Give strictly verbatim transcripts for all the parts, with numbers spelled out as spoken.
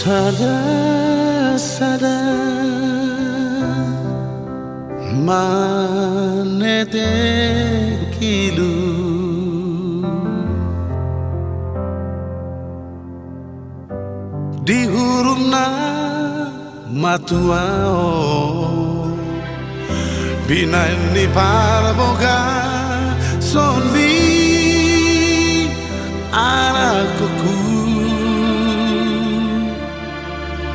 Sada-sada manetek ilu di hurumna matua on, binaen ni parbogason ni anakku.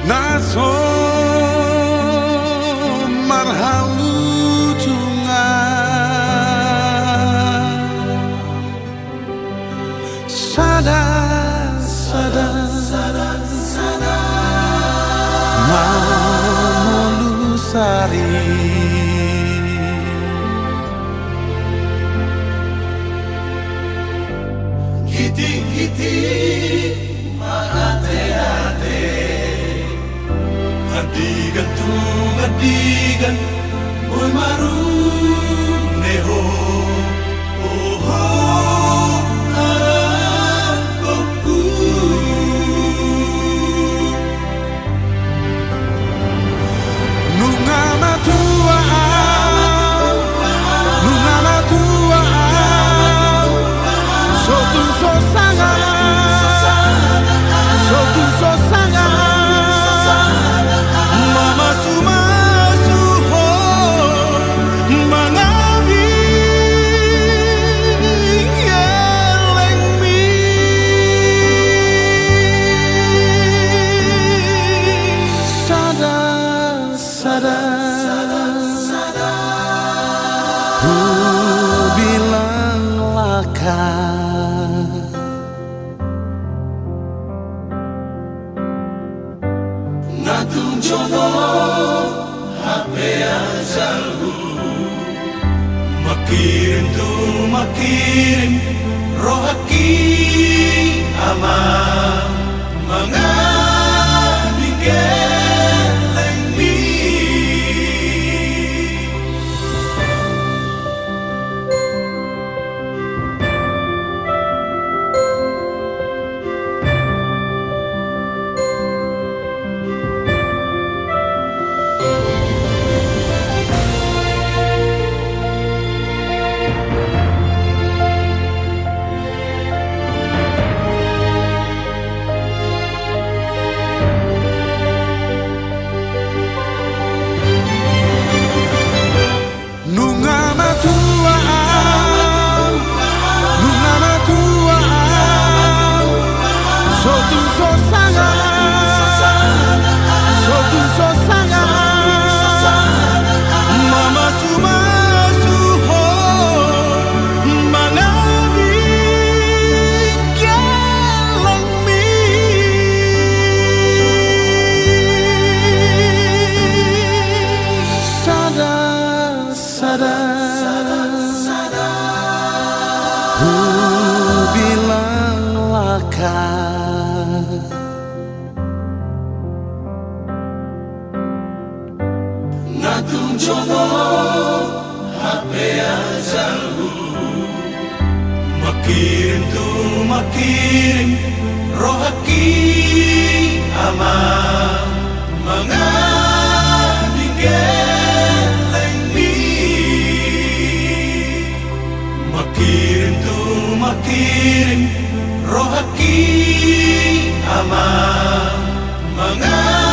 Na so marhaujungan sada-sada mamolus ari. Gitik-gitik mangate-ate, andigan tu andigan, boi marune ho. Oho, anakku. Nunga matua au, nunga matua au, so tung so sanga, so tung so sanga, mamasu-masu ho, mangabing gelengmi. Sada-sada hubilang lakan. Nga tung jonok hape ajalhu, mangkirim tu mangkirim rohangki, ama, mangabing gelengmi. Nunga matua au, nunga matua au, so tung so sanga, so tung so sanga, mamasu-masu ho, mangabing gelengmi. Sada-sada hubilang lakan. Nga tung jonok hape ajalhu, mangkirim tu mangkirim rohangki, ama, mangabing gelengmi. Mangkirim tu mangkirim rohangki, ama, mangabing